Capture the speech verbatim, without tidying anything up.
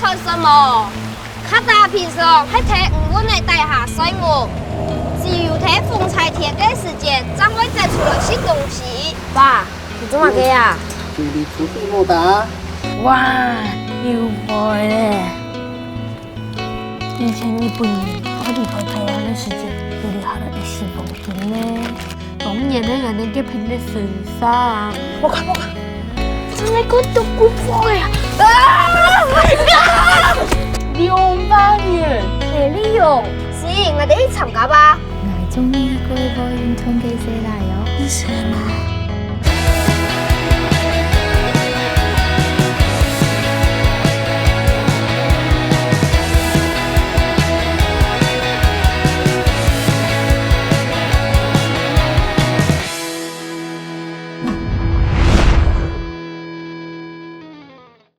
好睡無？較大平常係在黃昏个底下睡目，只有在風颱天个時節，正會走出來食東西。爸，你做麼个啊？你出去無打？哇，又壞咧！以前日本人愛離開台灣个時節，有留下來一間房間呢。 當年个𠊎等个平日神山。我看，我看，真个个都古怪啊！啊！兩百元，哪裡用？是，𠊎等去參加吧。𠊎中意个運動个細倈哦。你是嗎？